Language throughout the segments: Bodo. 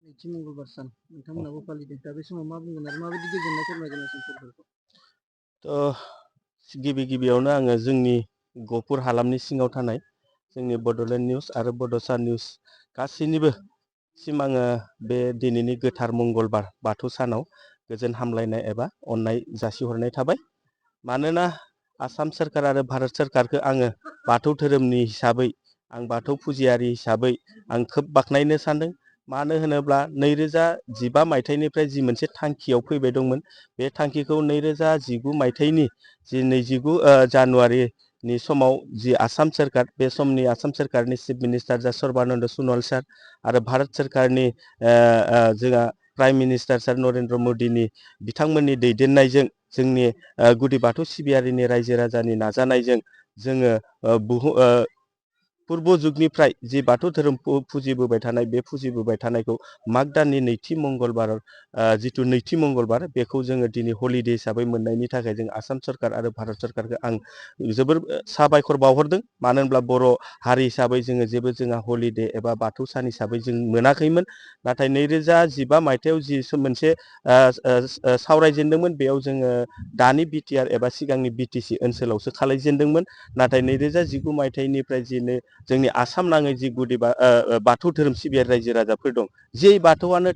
नैथि मंगलबार सान नोंथांमोनाबो फालिदों दा बे समाव मा बुंगोन आरो माबायदि गोजोननाय फोरमायगोन आसामफोरखौ? गिबियावनो आङो जोंनि गहपुर हालामनि सिङाव थानाय जोंनि बड'लेण्ड निउस आरो बड'सा निउस गासैनिबो सिम आङो बे दिनैनि गोथार मंगलबार बाथौ सानाव गोजोन हामलायनाय एबा अननाय जासिहरनाय थाबाय। मानोना आसाम सोरखार आरो भारत सोरखारखौ आङो बाथौ धोरोमनि हिसाबै आं बाथौ फुजियारि हिसाबै आं खोब बाख्नायनो सानदों। मानो होनोब्ला 2015 मायथाइनिफ्राय जि मोनसे थांखियाव फैबाय दंमोन बे थांखिखौ 2019 मायथाइनि जि 29 जानुवारिनि समाव जि आसाम सोरखार बे समनि आसाम सोरखारनि चिफ मिनिस्टार जा सर्बानन्द सन'वाल सार आरो भारत सोरखारनि जोंहा प्राइम मिनिस्टार सार नरेन्द्र मदिनि बिथांमोननि दैदेननायजों जोंनि गुदि बाथौ सिबियारिनि रायजो राजानि नाजानायजों जोङो पुर्ब जुगनिफ्राय जि बाथौ धोरोम फुजिबोबाय थानाय बे फुजिबोबाय थानायखौ माग दाननि नैथि मंगलबार जिथु नैथि मंगलबार बेखौ जोङो दिनै हलिडे हिसाबै मोननायनि थाखाय जों आसाम सरकार आरो भारत सरकारखौ आं जोबोर साबायखर बावहरदों। मानो होनब्ला बर' हारि हिसाबै जोङो जेबो जोंहा हलिडे एबा बाथौ सान हिसाबै जों मोनाखैमोन। नाथाय 2015 मायथाइयाव जि मोनसे सावरायजेनदोंमोन बेयाव जोङो दानि बिटिआर एबा सिगांनि बिटिसि ओनसोलावसो खालायजेनदोंमोन। नाथाय 2019 मायथाइनिफ्राय जिनो जोंनि आसाम नाङै जि गुदि बाथौ धोरोम सिबियारि रायजो राजाफोर दं जे बाथौआनो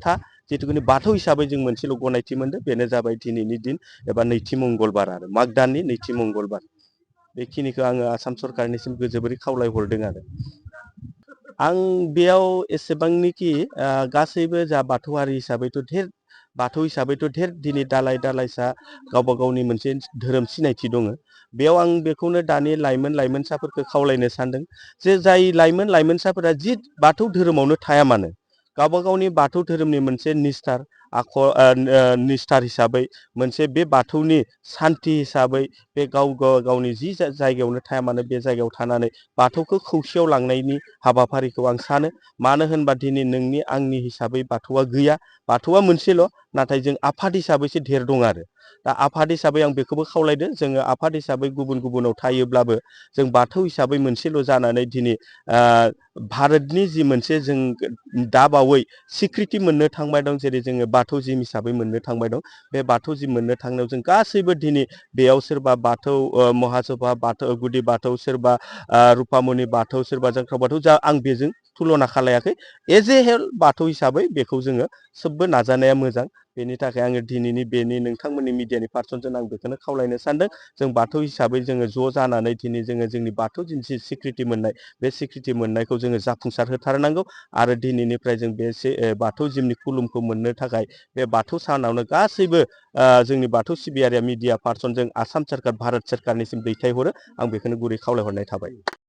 जिथुखि बाथौ हिसाबै जों मोनसेल' गनायथि मोनदों बेनो जाबाय दिनैनि दिन एबा नैथि मंगलबार आरो माग दाननि नैथि मंगलबार। बेखिनिखौ आङो आसाम सरकारनिसिम जोबोरै खावलायहरदों आरो आं बेयाव एसेबांनिखि गासैबो जा बाथौआरि हिसाबैथ' धेर दिनै दालाय दालायसा गावबा गावनि मोनसे धोरोम सिनायथि दङ। बेयाव आं बेखौनो दानि लाइमोनसाफोरखौ खावलायनो सानदों जे जाय लाइमोनसाफोरा जि बाथौ धोरोमावनो थाया मानो गावबा गावनि बाथौ धोरोमनि मोनसे निस्थार हिसाबै मोनसे बे बाथौनि सान्थि हिसाबै बे गावनि जि जायगायावनो थाया मानो बे जायगायाव थानानै बाथौखौ खौसेयाव लांनायनि हाबाफारिखौ आं सानो। मानो होनबा दिनै नोंनि आंनि हिसाबै बाथौआ गैया, बाथौआ मोनसेल', नाथाय जों आफाद हिसाबैसो धेर दं आरो दा आफाद हिसाबै आं बेखौबो खावलायदों जोङो आफाद हिसाबै गुबुन गुबुनाव थायोब्लाबो जों बाथौ हिसाबै मोनसेल' जानानै दिनै भारतनि जि मोनसे जों दाबावै सिक्रिटि मोननो थांबाय दं जेरै जोङो बाथौ जिम हिसाबै मोननो थांबाय दं। बे बाथौ जिम मोननो थांनायाव जों गासैबो दिनै बेयाव सोरबा बाथौ महासभा बाथौ गुदि बाथौ सोरबा रुपामनि बाथौ सोरबा जांख्रा बाथौ जा आं बेजों तुलना खालायाखै। एज ए हेल बाथौ हिसाबै बेखौ जोङो सोबबो नाजानाया मोजां। बेनि थाखाय आङो दिनैनि बेनि नोंथांमोननि मिडियानि पार्सनजों आं बेखौनो खावलायनो सानदों जों बाथौ हिसाबै जोङो ज' जानानै दिनै जोंनि बाथौ जि सिक्रिटि मोननाय बे सिक्रिटि मोननायखौ जोङो जाफुंसार होथारनांगौ आरो दिनैनिफ्राय जों बे बाथौ जिमनि खुलुमखौ मोननो थाखाय बे बाथौ सानावनो गासैबो जोंनि बाथौ सिबियारिया मिडिया पार्सनजों आसाम सोरखार भारत सोरखारनिसिम दैथायहरो आं बेखौनो गुरै खावलायहरनाय थाबाय।